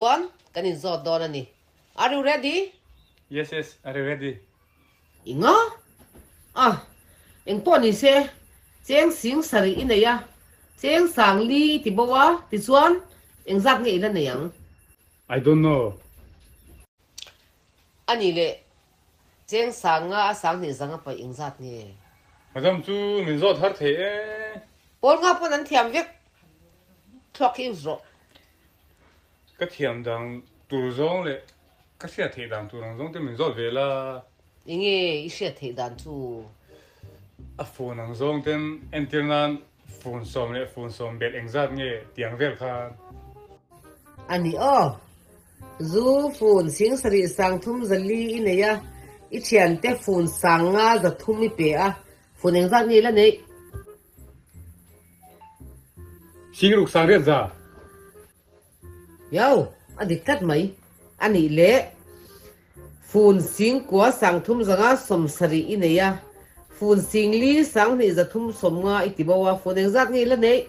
Chuan kan inzawt dawn a ni. Are you ready? Yes yes, are you ready? I nga? A, engpawh ni se, cheng sing sarih i nei a, cheng sang li i ti bo a, tichuan engzat nge i la nei ang? I don't know. A nih leh, cheng sang nga a sang hnih zang a paih engzat nge? Madam chu min zawt har thei e. Pawl nga pawn an thiam vek. Thluak hi use rawh. Ka thiam dan tur zawng leh ka hriat theih dan tur ang zawng te min zawt ve la. Enge i hriat theih dan chu? A phone ang zawng ten entir nan phone sawm leh phone sawm belh engzat nge tiang vel khan. A ni aw. Zu phone sing sarih sang thum zali i nei a, i thiante phone sang nga za thum i pe a, phone engzat nge i la neih? Singruk sang riat za. Yo, a dik tlat mai. A nih leh, Fun sing kua sang thum zanga sawm sarih i nei a, fun sing li sang hnih za thum sawm nga i ti bo a, fun engzat nge i la neih?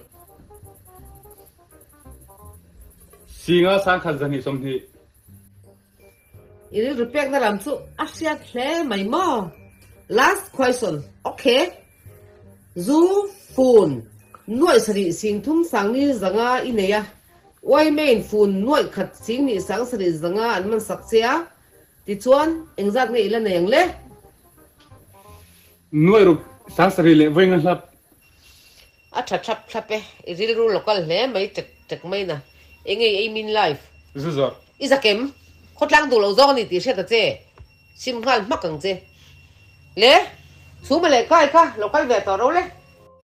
Singa sang khat zahnih sawmhnih. I rilru pekna lam chu a hriat hle mai maw? Last question, Ok. Zu, fun, nuaih sarih sing thum sang ni zanga i nei a, Uaimain fun nuaih khat sing hnih sang sarih zanga an man sak che a, tichuan engzat nge i la nei ang le? Nuaih ruk sang sarih leh vawi nga hlap. A tha thlap thlap e, i rilru local hle mai tek tek mai na, enge i ei min life. Zu zawrh. I zakem, khawtlang duh loh zawk a ni tih hriat ta che, sim nghal hmak ang che. Le, chhuma leh kai kha lo kal ve tawh ro le.